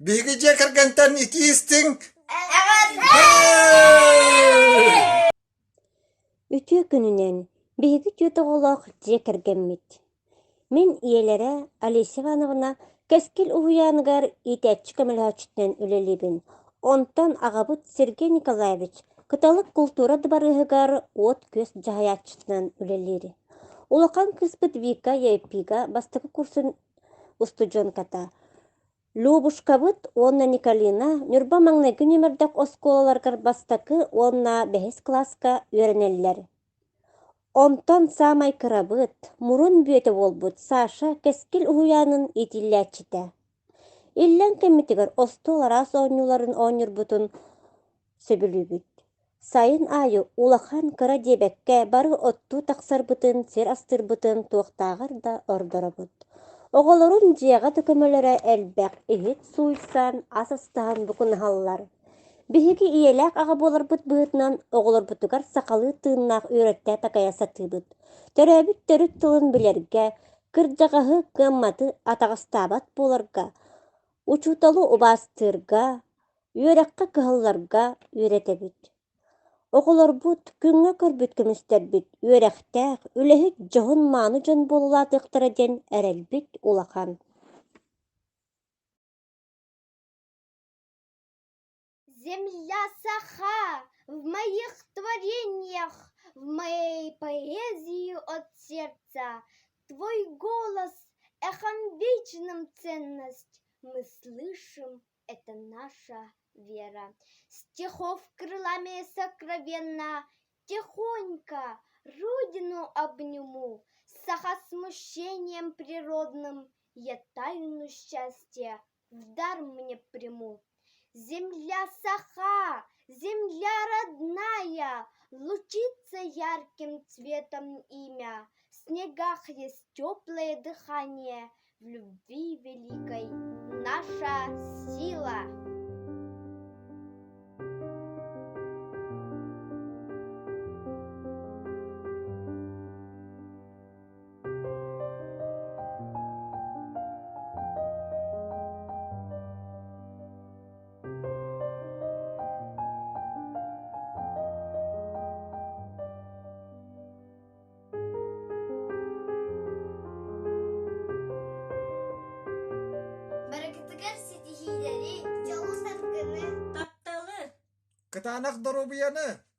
Биһиги дьиэ кэргэнтэн итии истиҥ Үтүө күнүнэн биһиги түөрт оҕолоох дьиэ кэргэммит. Мин ийэлэрэ Олеся Ивановна Кэскил уһуйааныгар иитээччи көмөлөһөөччүтүнэн үлэлиибин. Онтон аҕабыт Сергей Николаевич Кыталык култуура дыбарыаһыгар уот-күөс дьаһайааччытынан үлэлиир. Улахан кыыспыт Вика ЯПИ-га бастакы курсун устудьуонката. Любушкабыт уонна Николина Ньурба маҥнайгы нүөмэрдээх оскуолаларыгар бастакы уонна бэһис кылааска үөрэнэллэр. Онтон саамай кырабыт, мурун бүөтэ буолбут Саша Кэскил уһуйаанын иитиллээччитэ. Иллэҥ кэммитигэр остуол араас оонньууларын оонньуурбутун сөбүлүүбүт. Сайын аайы улахан кыра диэбэккэ бары оттуу тахсарбытын, сир астыырбытын туохтааҕар да ордоробут. Оҕолорум дьиэҕэ да көмөлөрө элбэх, иһит сууйсан, ас астаһан букунаһаллар. Биһиги ийэлээх аҕа буоларбыт быһыытынан оҕолорбутугар сахалыы тыыннаах үөрэттэ такайа сатыыбыт. Төрөөбүт төрүт тылын билэргэ, кырдьаҕаһы, кыамматы атаҕастаабат буоларга, учууталы убаастыырга, үөрэххэ кыһалларга үөрэтэбит. Оҕолорбут күҥҥэ көрбүт көмүстэрбит үөрэхтээх, үлэһит, дьоһун-мааны дьон буолулаатыахтара диэн эрэлбит улахан. Земля Саха в моих творениях, в моей поэзии от сердца. Твой голос эхом вечным ценность мы слышим, это наша вера. Стихов крылами сокровенно Тихонько родину обниму, Саха смущением природным Я тайну счастья в дар мне приму. Земля Саха, земля родная, Лучится ярким цветом имя, В снегах есть теплое дыхание, В любви великой наша сила. Барыгытыгар ситиһиилэри, дьолу-саргыны, тапталы, Кытаанах доруобуйаны!